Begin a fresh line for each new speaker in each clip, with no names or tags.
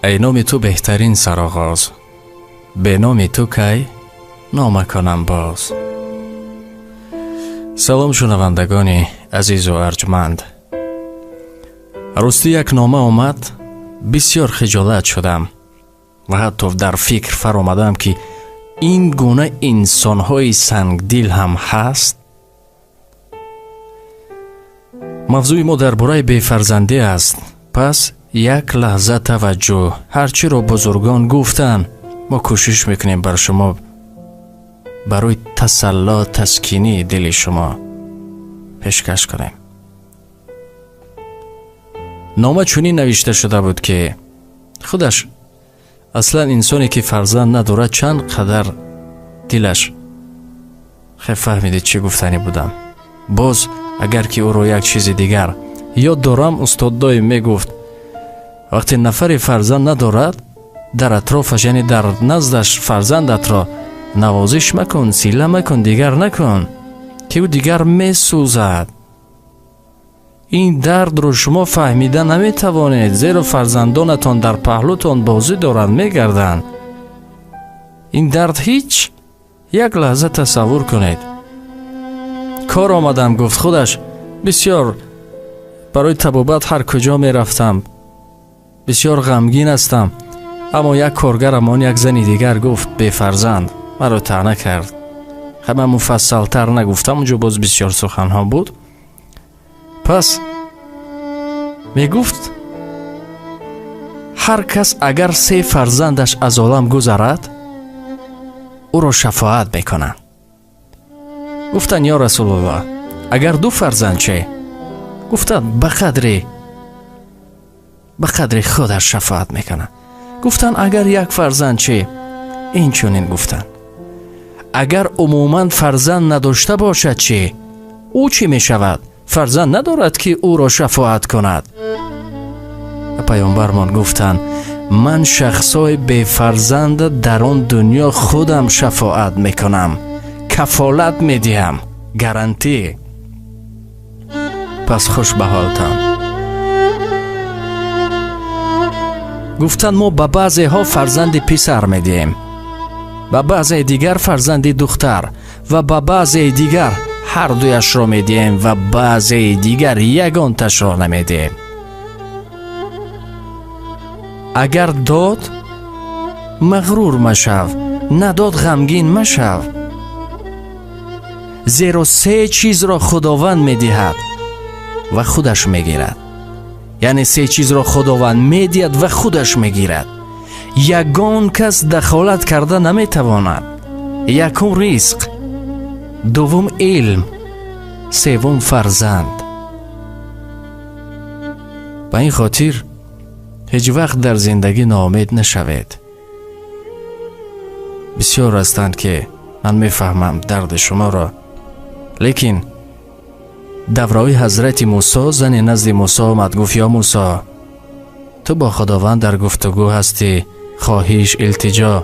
Эй номи ту беҳтарин сароғоз, бе номи ту кай нома кунам боз. Салом, шунавандагони азизу арҷманд. Ростӣ як нома омад, бисёр хиҷолат шудам ва ҳатто дар фикр фаромадам, ки ин гуна инсонҳои сангдил ҳам ҳаст. Мавзӯи мо дар бораи бефарзандӣ аст. Пас як лаҳза таваҷҷӯҳ. Ҳар чиро бузургон гуфтанд, мо кӯшиш мекунем бар шумо барои тасалло, таскинии дили шумо пешкаш кунем. Нома чунин навишта шуда буд, ки худаш аслан инсоне ки фарзанд надорад, чанд қадар дилаш хе фаҳмидед чӣ гуфтанӣ будам. Боз агар ки ӯро як чизи дигар ёд дорам, устод доим мегуфт: вақте нафаре фарзанд надорад, дар атрофаш, яъне дар наздаш фарзандатро навозиш макун, сила макун, дигар накун, ки ӯ дигар месӯзад. Ин дардро шумо фаҳмида наметавонед, зеро фарзандонатон дар паҳлӯтон бозӣ доранд, мегарданд. Ин дард ҳеҷ як лаҳза тасаввур кунед. Кор омадам, гуфт худаш, бисёр барои табобат ҳар куҷо мерафтам, бисёр ғамгин ҳастам. Аммо як коргарамон, як зани дигар гуфт бефарзанд, маро таъна кард. Ҳама муфассалтар нагуфтам, унҷо боз бисёр суханҳо буд. Пас мегуфт, ҳар кас агар се фарзандаш аз олам гузарад, ӯро шафоат мекунанд. Гуфтанд: ё Расулуллоҳ, агар ду фарзанд че? Гуфтанд: ба қадри худаш шафоат мекунанд. Гуфтанд: агар як фарзанд че? Инчунин гуфтанд: агар умуман фарзанд надошта бошад че? Ӯ чӣ мешавад? Фарзанд надорад, ки ӯро шафоат кунад. Паёмбармон гуфтанд: ман шахсҳои бефарзанда дар он дунё худам шафоат мекунам, кафолат медиҳам, гарантӣ. Пас хуш ба ҳолтон. Гуфтанд: мо ба баъзеҳо фарзанди писар медиҳем, ба баъзеи дигар фарзанди духтар ва ба баъзеи дигар ҳар дуяшро медиҳем ва баъзеи дигар ягонташро намедиҳем. Агар дод, мағрур машав, надод, ғамгин машав, зеро се чизро Худованд медиҳад ва худаш мегирад. Яъне се чизро Худованд медиҳад ва худаш мегирад. Ягон кас дахолат карда наметавонад. Якум ризқ, дуввум илм, севум фарзанд. Ба ин хотир ҳеҷ вақт дар зиндагӣ ноумед нашавед. Бисёр ҳастанд, ки ман мефаҳмам дарди шуморо, лекин давраҳои ҳазрати Мусо зане назди Мусо омад, гуфт: ё Мусо, ту бо Худованд дар гуфтугӯ ҳастӣ, хоҳиш, илтиҷо.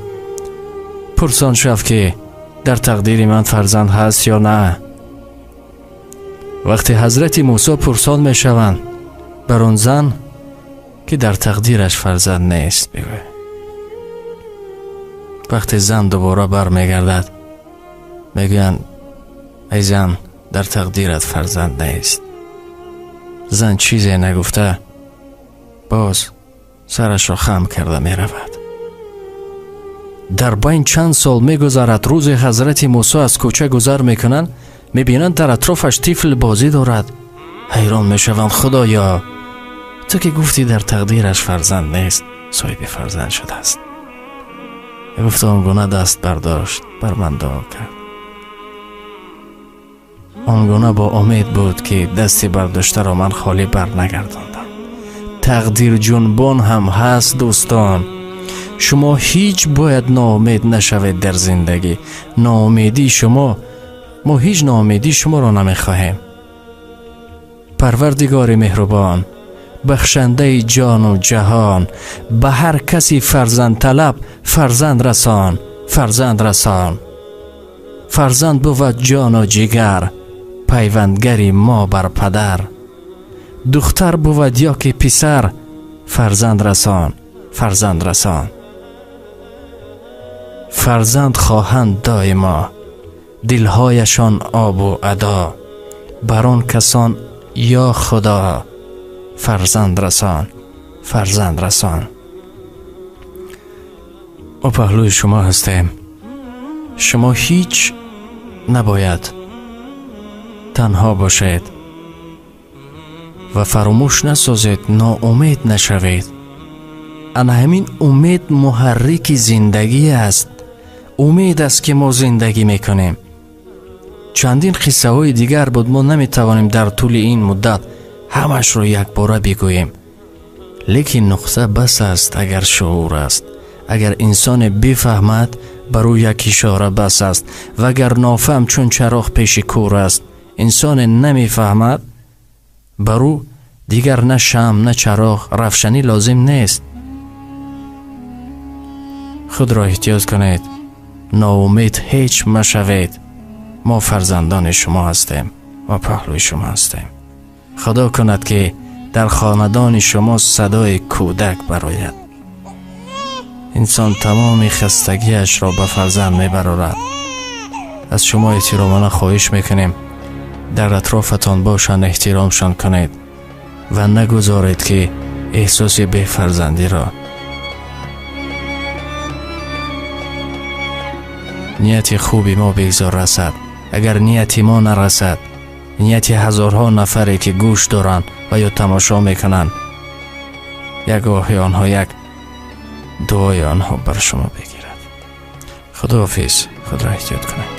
Пурсон шав, ки дар тақдири ман фарзанд ҳаст ё на. Вақте ҳазрати Мусо пурсон мешаванд бар он зан, ки дар тақдираш фарзанд нест, бигӯяд. Вақте зан дубора бармегардад, мегӯянд: эй зан, дар тақдират фарзанд нест. Зан чизе нагуфта боз сарашро хам карда меравад. Дар байн чанд сол мегузарад. Рӯзе ҳазрати Мусо аз кӯча гузар мекунанд, мебинанд дар атрофаш тифл бозӣ дорад. Ҳайрон мешаванд: Худоё, ту ки гуфтӣ дар тақдираш фарзанд нест, соҳиби фарзанд шудааст. Гуфт: он гуна даст бардошт, бар ман дуо кард. Он гуна бо умед буд, ки дасти бардоштаро ман холӣ бар нагардондам. Тақдирҷунбон ҳам ҳаст, дӯстон. Шумо ҳеҷ бояд ноумед нашавед дар зиндагӣ. Ноумедии шумо, мо ҳеҷ ноумедии шуморо намехоҳем. Парвардигори меҳрубон, бахшандаи ҷону ҷаҳон, ба ҳар каси фарзандталаб фарзанд расон, фарзанд расон. Фарзанд бувад ҷону ҷигар, пайвандгари мо бар падар. Духтар бувад ё ки писар, фарзанд расон, Фарзанд расон. Фарзанд хоҳанд доимо, дилҳояшон обу адо. Бар он касон ё Худо, фарзанд расон, фарзанд расон. Мо паҳлӯи шумо ҳастем. Шумо ҳеҷ набояд танҳо бошед ва фаромӯш насозед, ноумед нашавед. Ана ҳамин умед муҳаррики зиндагӣ аст. Умед аст, ки мо зиндагӣ мекунем. Чандин қиссаҳои дигар буд, мо наметавонем дар тӯли ин муддат ҳамашро якбора бигӯем. Лекин нуқта бас аст, агар шуур аст. Агар инсоне бифаҳмад, бар ӯ як ишора бас аст. Ва агар нофаҳм чун чароғ пеши кӯр аст, инсоне намефаҳмад, бар ӯ дигар на шам, на чароғ, равшанӣ лозим нест. Худро эҳтиёт кунед, ноумед ҳеҷ машавед. Мо фарзандони шумо ҳастем, мо паҳлӯи шумо ҳастем. Худо кунад, ки дар хонадони шумо садои кӯдак барояд. Инсон тамоми хастагиашро ба фарзанд мебарорад. Аз шумо эҳтиромона хоҳиш мекунем, дар атрофатон бошанд, эҳтиромшон кунед ва нагузоред, ки эҳсоси бефарзандиро. Нияти хуби мо бигзор расад. Агар нияти мо нарасад, нияти ҳазорҳо нафаре, ки гӯш доранд ва ё тамошо мекунанд, як оҳи онҳо, як дуои онҳо бар шумо бигирад. Худоҳофиз, худро эҳтиёт кунед.